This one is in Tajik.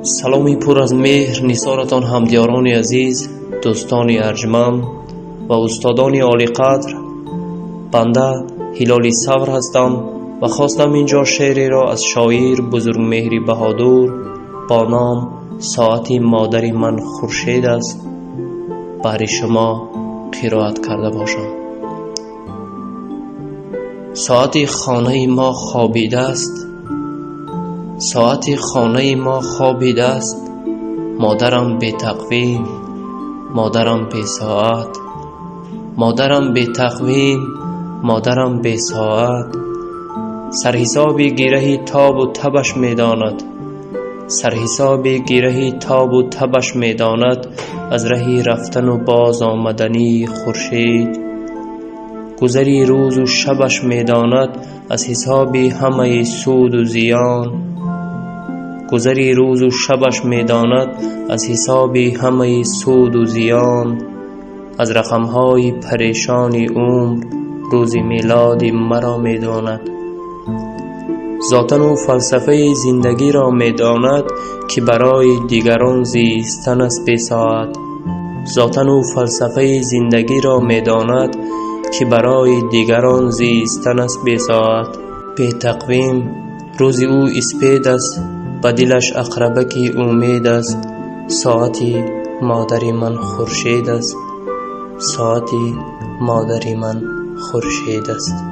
Саломи пур аз меҳр нисоратон, ҳамдиёрони азиз, дӯстони арҷманд ва устодони олиқадр. Банда Ҳилоли Савр ҳастам ва хостам ин ҷо шеъреро аз шоир Бузургмеҳри Баҳодур бо ном «Соати модари ман хуршед аст» баҳри шумо қироат карда бошам. Соати хонаи мо хобидааст, соати хонаи мо хобидааст, модарам бетақвим, модарам бесоат, модарам бетақвим, модарам бесоат. Сарҳисоби гираҳи тобу табаш медонад, сарҳисоби гираҳи тобу табаш медонад, аз раҳи рафтану боз омадании хуршед гузари рӯзу шабаш медонад, аз ҳисоби ҳамаи суду зиён гузари рӯзу шабаш медонад, аз ҳисоби ҳамаи суду зиён, аз рақамҳои парешони умр рӯзи мелоди маро медонад. Зотан ӯ фалсафаи зиндагиро медонад, ки барои дигарон зистан аст бесоат. Зотан ӯ фалсафаи зиндагиро медонад, ки барои дигарон зистан аст бесоат. Бетақвим рӯзи ӯ испед аст, ба дилаш ақрабаки умед аст. Соати модари ман хуршед аст, соати модари ман хуршед аст.